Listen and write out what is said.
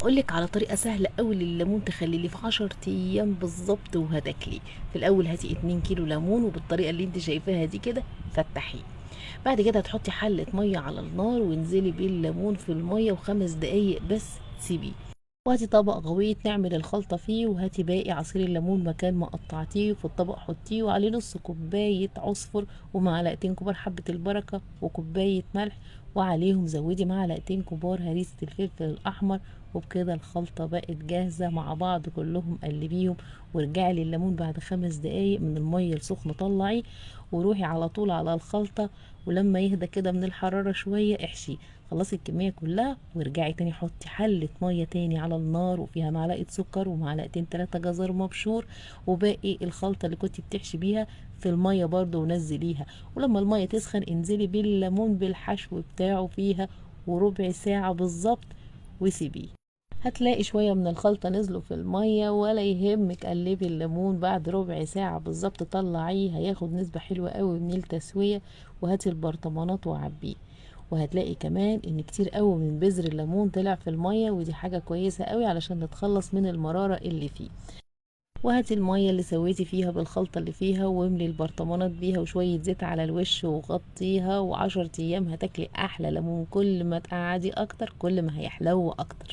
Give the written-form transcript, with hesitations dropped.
هقولك على طريقة سهلة قوي لليمون تخليه في 10 ايام بالظبط وهتاكليه. في الاول هاتي 2 كيلو ليمون، وبالطريقة اللي انت شايفاها دي كده فتحيه. بعد كده هتحطي حلة مية على النار وانزلي بيه الليمون في المية، وخمس دقايق بس سيبيه. وهاتي طبق غويط نعمل الخلطة فيه، وهاتي باقي عصير الليمون مكان ما قطعتيه في الطبق حطيه، وعليه نص كوباية عصفر ومعلقتين كبار حبة البركة وكوباية ملح، وعليهم زودي معلقتين كبار هريسة الفلفل الأحمر. وبكده الخلطة بقت جاهزة مع بعض كلهم، قلبيهم وارجعي لليمون بعد 5 دقايق من المية السخنة طلعيه، وروحي على طول على الخلطة. ولما يهدى كده من الحرارة شوية احشيه، خلصي الكمية كلها وارجعي تاني حطي حلة مية تاني على النار وفيها معلقة سكر ومعلقتين 3 جزر مبشور وباقي الخلطة اللي كنتي بتحشي بيها في المية برضو ونزليها. ولما المية تسخن انزلي بالليمون بالحشو بتاعه فيها، وربع ساعة بالظبط وسيبيه. هتلاقي شوية من الخلطة نزلوا في المية، ولا يهمك، قلبي الليمون بعد ربع ساعة بالظبط طلعيه، هياخد نسبة حلوة قوي من التسوية. وهاتي البرطمانات وعبيه. وهتلاقي كمان ان كتير قوي من بذر الليمون طلع في المية، ودي حاجة كويسة قوي علشان نتخلص من المرارة اللي فيه. وهاتي المية اللي سويتي فيها بالخلطة اللي فيها واملي البرطمانات بيها وشوية زيت على الوش وغطيها، وعشر ايام هتاكلي احلى ليمون. كل ما تقعدي اكتر كل ما هيحلو اكتر.